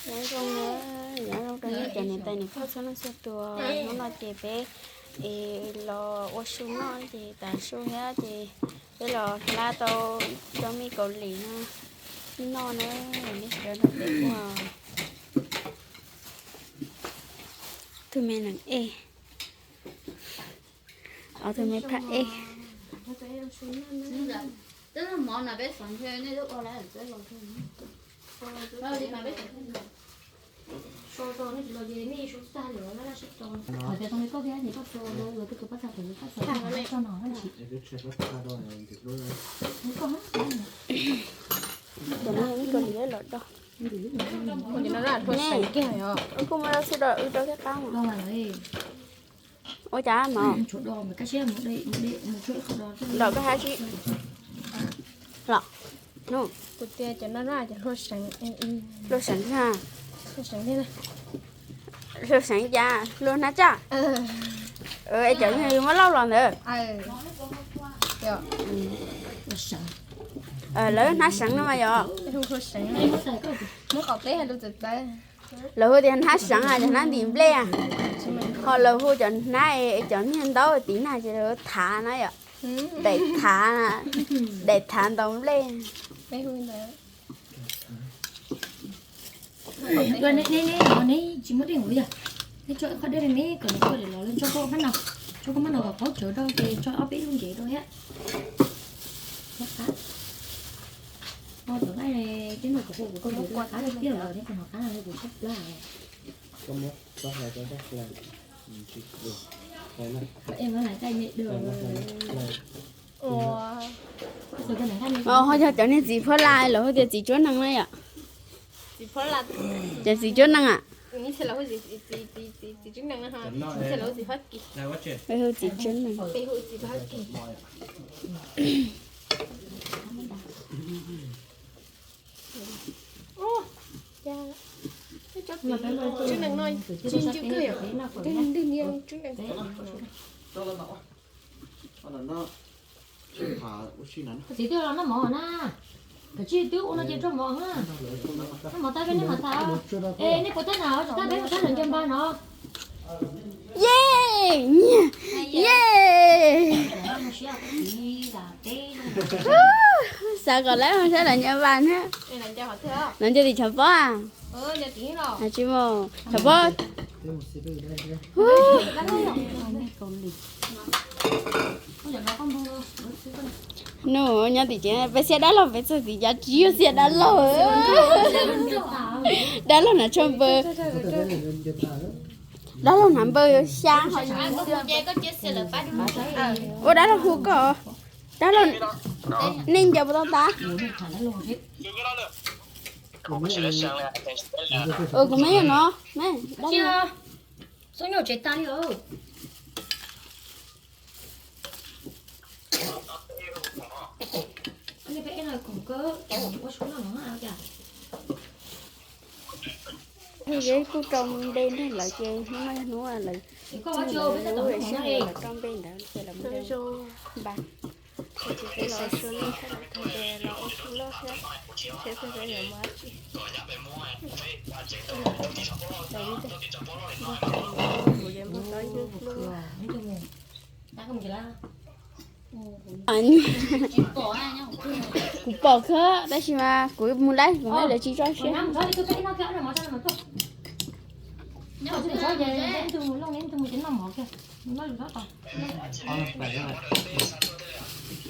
Nyob zoo na, nyob zoo rau nej cov niam tais niam phauj txhua leej txhua tus. Hnub no ces peb los ua su noj ces tas su thiab ces peb los hlab tau cov me kaus lim no noj na, nej sawv daws nrog peb ua. Tus me nees ej, ob tug me phaj ej. Cov no ib kaus lim los do. Kuj muaj dab tsi do wb rau thiab qab. Ua cas mog? Dom koj hab tsi. Los, kuv tias cov no cov hlua seev. Hlua seev thiab. Hlua seev cas hlua hnab tsaj. Es cov yog yus muab lauj los ntawd. Lawv hnab seev no mas yog. Lawv hu tias hnab seev, cov hnab ntim nplej, ho lawv hu cov hnab, cov niag ntaub tim nag ces lawv thav na yom. Daim thav, daim thav ntaus nplej. Neb, neb, neb tsis muaj dej nqus yog? Neb tso ib qho dej me me kom nws tuaj lawm los tso koj mab no, tso koj mab no kom qaub cawv rau ces tso ob peb lub nkev rau thiab. Cov nqaij, tej no kuv hu kuv koj kuv qab tiag tiag los neb kom hnov qab no kuv tshaj plab. Ho yog cov niag txiv phuab laj los hu tias txiv tsuab nees na yom. Cov txiv tsuab nees a. Hu txiv tsuab nees. Txiv twb los noj mov na. Koj tsis twb ua no ces rau mov na. Noj mov tas peb neb mam tham. Es nej puas tab na, tab peb mus saib lawv ncaws npas no. Ye, ye. Xav kom lawv mus saib lawv ncaws npas na. Lawv ncaws tim tshav pob a? Tsis mus tshav pob. Nus nyob tim tsev peb xiab dab laug, peb txog tim cas tsis yog xiab dab laug. Dab laug hnav tsho npaws, dab laug hnav npaws xya ho. Ua dab laug hu koj, dab laug, nej ncaws puas tau tas? Kuv me yog no, me, dab laug. Yog kuj rau npe nrog lawv ces hnub no yog hnub lawv, hnub lawv sib nyiam lawv rau npe ntawd ces lawv mus npa. Ces peb los su noj thiab lawv tag ces los ua su noj thiab, seb peb yuav mus dab tsi. Kuv yuav mus tau ib hnub hlub. Kuv pom kawg tab sis mas kuv mus lawm, kuv lawv tsis tso siab.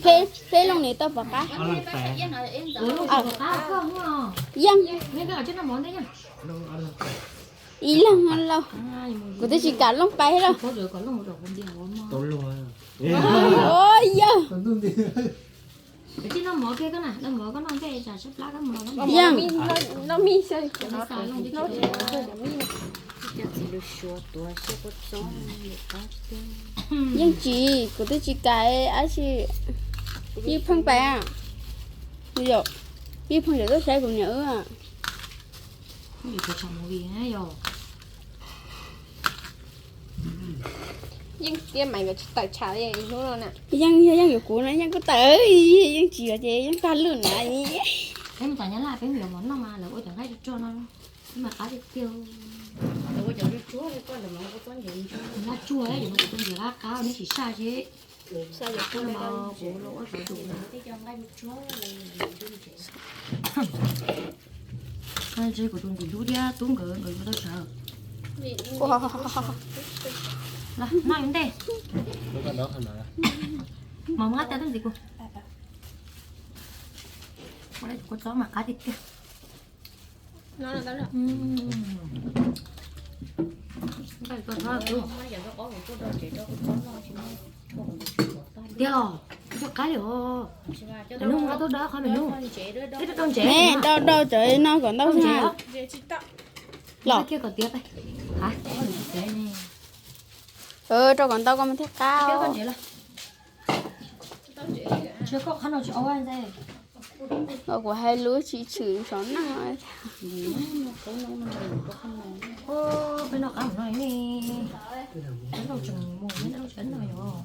Peb, peb looj ni tau pom qab. Yeej, ib leeg lauj, kuv twb tsis kam looj pais thiab lauj. Yog, yeej, yeej tsis, kuv twb tsis kam dab tsi. Yeej pheej pais, yeej pheej yuav tuaj saib kuv niam wb. Yeej, yeej yuav kuv no yeej kuj tawm, yeej tsis yuav ces yeej tag lwm na. Peb mus tom Nyab Laj peb mus yuav mov noj mas lawv ua cov nqaij rog no. Mas qab tiag tiag. Nqa tsuag, yog kuv tsuag ntxim qab qab neb tsis saj seb. Kuv los ua zov tus. Kuv tus ntxim hlub thiab tub nkawd nkawd yuav tau sawv. Los noj ntej. Mas muab qab tas tub ntxim kuv. Ua lawv tus kua txob mas qab tiag tiag. Tiag, cov qab li os. Nws nqa tuaj dawb qhov nws nug. Ib rau ntsev. Dau dau cov no kom ntau ntsev. Los kiag kom tiav pais. Rau kom ntau koj mas thiaj qab. Kuv hais lus tsis tshwm saum neej. Peb noj qab no ne. Peb noj tseem mus, peb noj tseem no yog.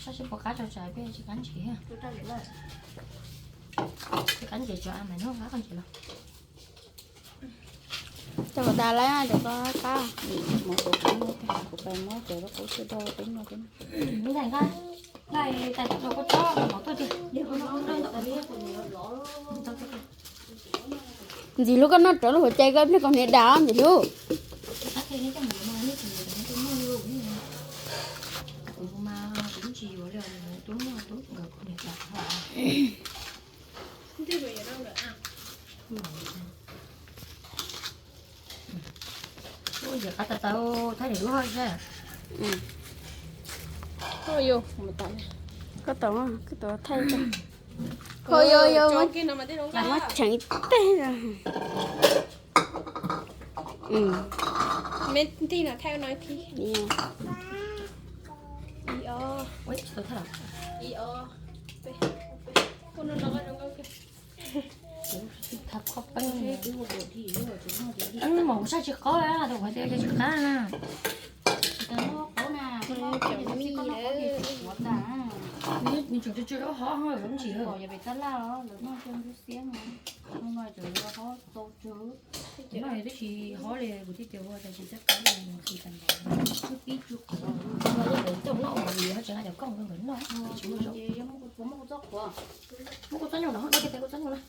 Saib seb puas qab rau tsav peb tsis qab ntsev. Tsis qab ntsev tso mas noj qab qab ntsev los. Cov tas lawm, cov ko qab. Mus kuv kuv muab kuv pais muab cov lub qub xwb do peb noj peb noj. Nqaij nqaij tais rau koj tsob mov tuaj tiag. Ntxim hlub koj noj rov lub hauv cai koj pliag koj hniav dam ntxim hlub. Ua yam qab tau tau thaij niam lub hoj seb. Koj tau, koj tau thaij. Koj yo yo, muab tseev teg. Ntij no thaij no ib phij. Ib o, ib o. Mas kuv saj tsis qob, tus hais tias tsis qab na. Nws tseem tsw tsw ob hov, lub ntsis. Noj twb tsis hov li kuv thiaj tias ua tsis txawj qab li, mus qhis tag nrho. Tsw pib tsw qhuav, ua li ntawd coj noj ua li ho tsis nqa cov koj mus rau nkawd noj, tsis muaj zaub. Muab kua txob nyuj no, noj kiag tes kua txob nyuj na.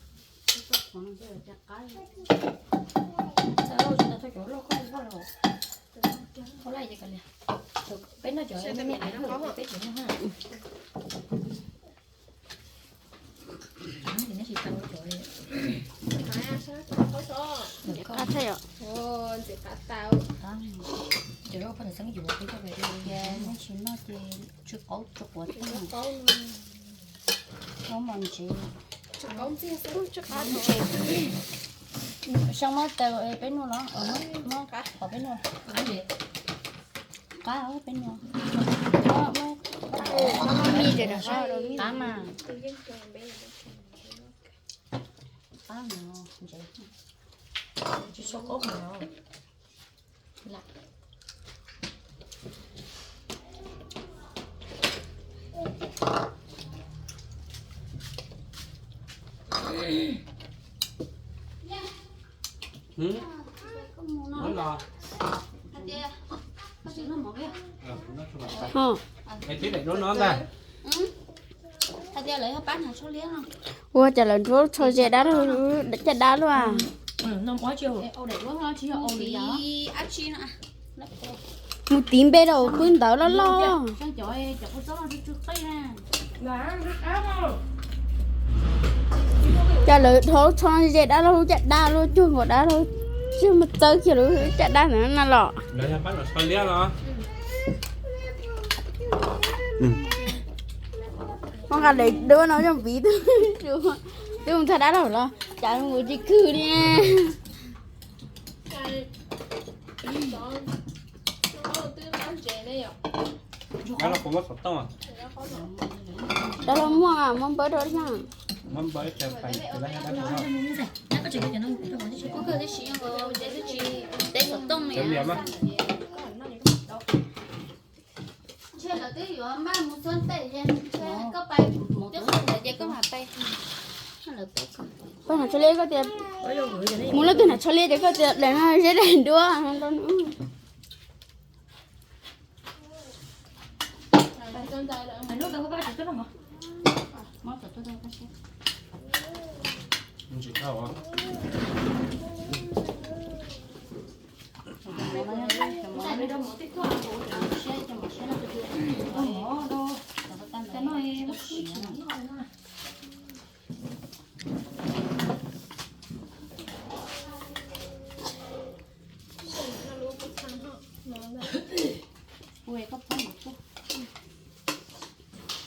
Txawm tsis nqa tau cov loj koj vaj los. Hauv laj ces kav liam. Peb noj cov me me, peb tsis noj. Ntxim qab thiab yom. Ntxim qab tau. Cov loj koj tseem xeeb yuav peb coj pem, tsis noj ces tsw qaub tsw quav thiab. Qaub mos ntsev. Tsw qaub ntxiag xwb, tsw qaub ntsev. Xyoo muab taws peb noj los, muab qhov peb noj. Qab peb noj. Qab mas. Qab no ntsev. Tsis tshua qaub no. Ua cas lawv nrhiav tsho ze dab laug, caj dab luaj. Mus tiv npe rau pw ntawd loj loj. Cas lawv dhau tsho ze dab laug lub caj dab luaj, cuag nkaus dab laug tsis mus txawb kiag lub caj dab ntawd na los. Muab nqa daim duab no coj npiv twb mus txog dab laug los cas mus tsis khwv li. Dab laug muaj, muab npawb rau na. Ntshe lawv twb yuav npaj mus xwb tes, ntshe koj pais twb qhov ntawd ces koj mam pais. Lawv peb ko. Koj hnav tsho liab koj tias, mus leej twg hnav tsho liab ces koj tias daim no zeb daim duab.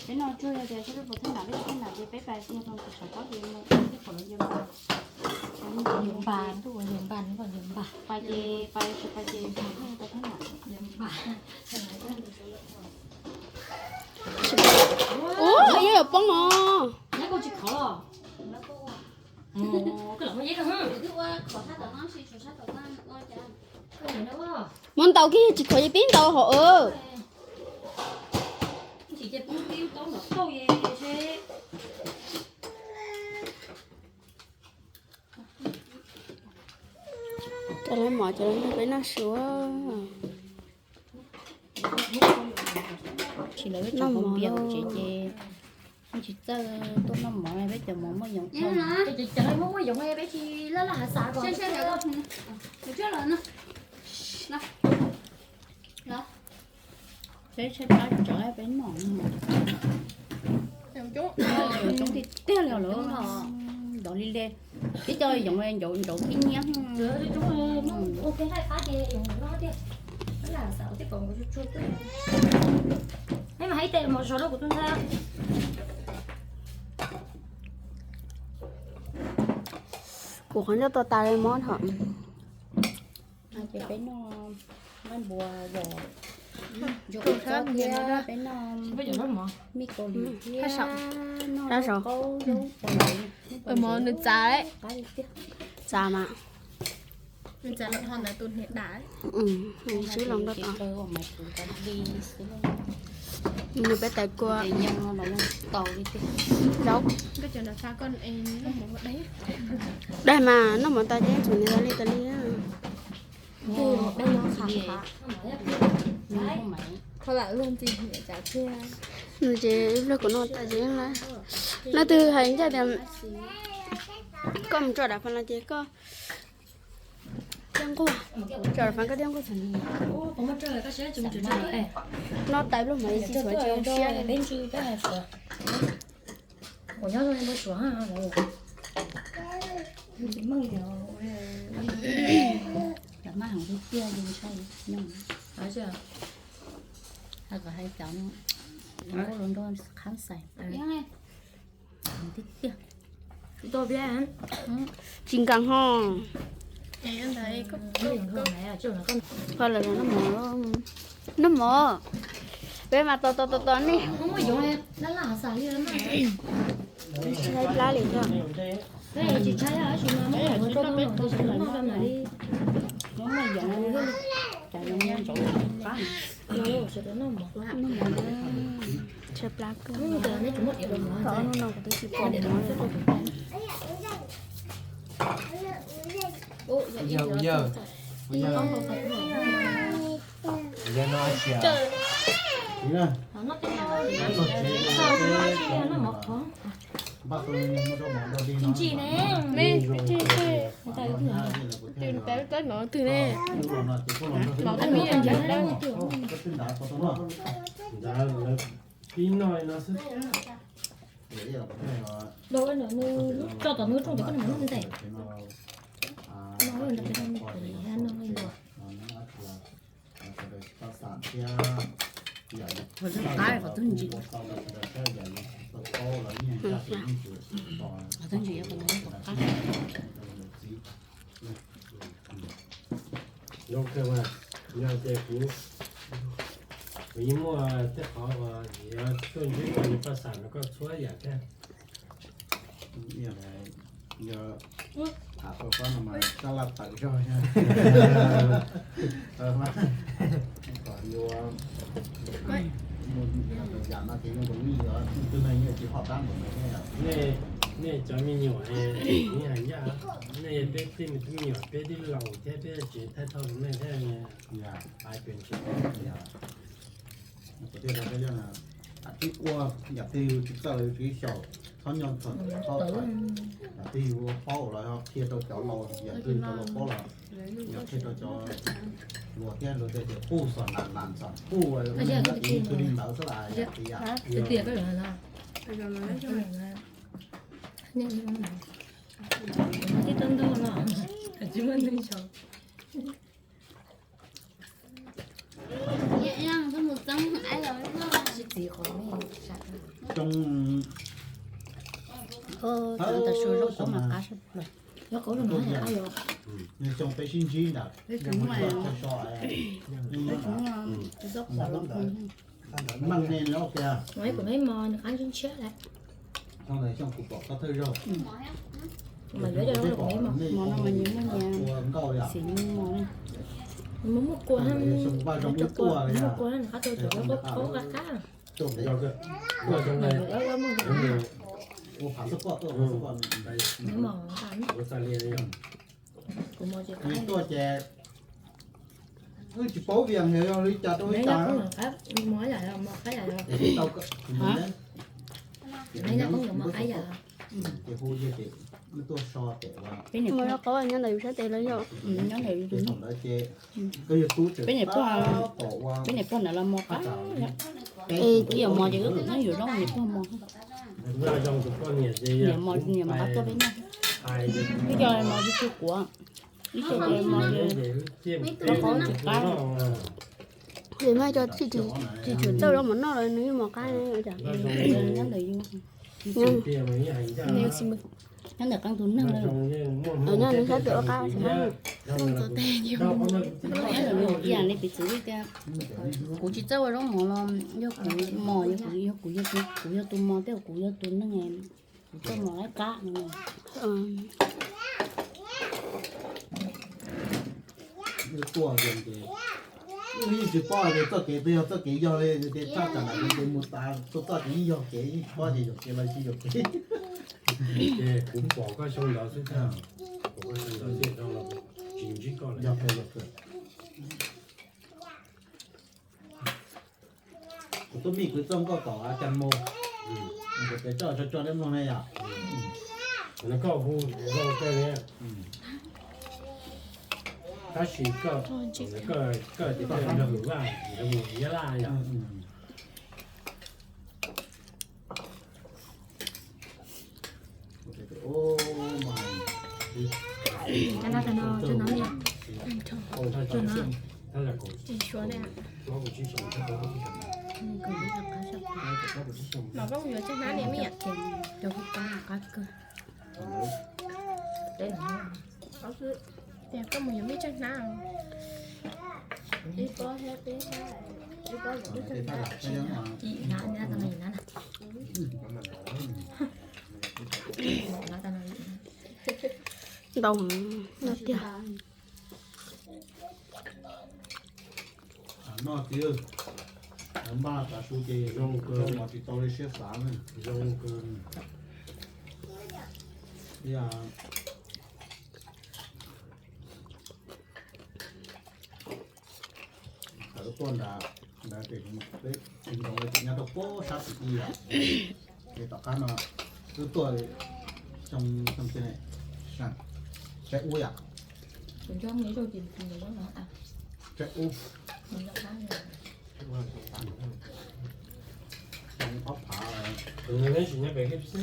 Peb noj tsuag yog tias seb peb puas thaj nam, peb thaj nam ces peb pais yog tau saum pob ces mus ib qhov los yog npas, npas, npas, npas, npas, pais ces pais, tsis pais ces npas, pais thaj nam. Ua, yog yuav poob os. Muab ntaus kiag tsis khov ces pib ntaus hauv. Cov lawv mov cov lawv nrog peb noj su. Tsis lawv noj mov tsev ces tsis txawj tuaj noj mov, peb cov mov muaj yoov. Cov muaj yoov peb tsis laj laj hav xav kom peb tshaib plab tsawv peb noj. Coob tiag tiag li lawm, ntov li le. Peb cov yoov ncaum ncaum khib nyiab. Kuv qhov ncauj to tas li mob dhom. Ces peb noj nqaij npua vos, ntsuag kua txob thiab peb noj mij kaus lim thiab noj zaub qaub zaub kaus lim. Nws txav, txav mas. Sib los nrog tau. Nws peb tais kua. Zaub. Daig mas noj mov tas ces txhum nws tas li tas li. Nws ces ib pliag kuv noj tas ces lawm. Leej twg hais ncaj tias koj mus tso dav fas no ces koj thiaj nquag, tso dav fas koj thiaj nquag txom nyem. Noj tas ib pluag mas tsis tshua siab. Cov maj heev tiag tiag li ntshai nyob. Kom hais cov nquag los nrog qhab xais tiag tiag. Tsis nkees ho. Koj lawv noj mov, noj mov, peb mas tos tos tos tos nej. Tsis tshaib plab li thiab. Noj mov, tshaib plab kawg. Thaum ob hnub no kuv twb tsis pom mov li. Qhov ntsis, qhov ntsis yuav kom nws qab. Zoo kawg mas, yog tias kuv, kuv yeej muaj tej qhov uas yuav tuaj ntsib koj li paj xam no koj txhua yam thiab. Yog tham paj xam no mas sab laj tawm zog. Kom yuav, yam no ces yog tus neeg yuav tsis hom dab npaum no thiab yom. Nej Nej cov me nyuam, nej hais ncaj, nej peb tej me nyuam peb twb laus thiab, peb tsis thaij thauj rau nej thiab. Pais pem tsis Twb ua yam twg yus tsis txawj los yus tsis xyaum, txhob nyob txog txhais. Yam twg yus paub los yog qhia rau cov laus, yam twg cov laus paub los yog qhia rau cov hluas thiab, luag tej tias puj xom nas nas xom puj, ib tug li ntawd xwb las yam tias. Xyoo, xyoo peb sib ntsib ntawd, meej ne los tias, xyoo ntawd xyoo kuv pom koj thawj zaug, peb pom nej ua nkauj yom, xyoo kuv vaj zoo ib tuaj li yom, tuaj pem ua phav xub poj tuaj, ua xub poj, ua txais li yom. Kuv tuaj ces wb tsis paub vias yog li cas rau li cas. Ces hu yog ces wb tuaj so ces ua, qhov nyob ntawm yus sab tes los yog, nyob ntawm yus tus no. Peb niam pog, peb niam pog ntawd los mos qab. Es tsis yog mos ces wb nyob yus zoo niam pog mos. Niam mos, niam mos qab tuaj peb noj. Ib co mos tsis tshua kuav, ib co mos qab tsis qab. Ces mas cov tsis tshua txawj zaub mov noj los nws yeej mos qab. Nyob ntawm yus, nyob ntawm qee tus neeg lawm. Nyob nws sab tes ua qab. Nyob ntawm yus ib yam li piv txwv li tias kuv tsis txawj ua zaub mov los yog kuv mos, yog kuv, yog kuv, kuv yog tus mos thiab kuv yog tus neeg, kuv txawj mos qab qab no. Wb tuaj ces wb yeej tsis paub tias txoj kev twg yog txoj kev yog li, ces tshaj tsam ntawm ces mus tas txoj kev yeej yog kev, yeej tsis paub ces yog kev los tsis yog kev. Ces kuv pom koj xyoo ntawd xwb thiab, pom koj xyoo ntawd xwb, tsis ntsib koj lawm. Kuv tub mij kuv txoj nkauj tom Cas Mus, kuv pem tso tso tso nej mloog ne yom. Koj hu zoo kawg li. Tab sis koj, koj tias koj nrog Hwm Vaj nkawd mus Nyab Laj yom. Mas koj mus yuav tsaj hnab niam mij. Tias koj mus yuav mij tsaj hnab. Ib pob thiab peb hnab, ib pob, ib pob hnab. Ntau no tiag. Noj txiv, npaj tav su ces zoo kawg, mos tsis tau li siab xav ne. Zoo kawg. Thaum wb tuaj nram, nram pem, peb tsis nroo li, nyob rau pem sab tim ib yom. Ces tom qab no wb tuaj xyoo, xyoo twg ne, saib ub yom. Saib ub. Ob phav, neb tsis nyob pem xwb.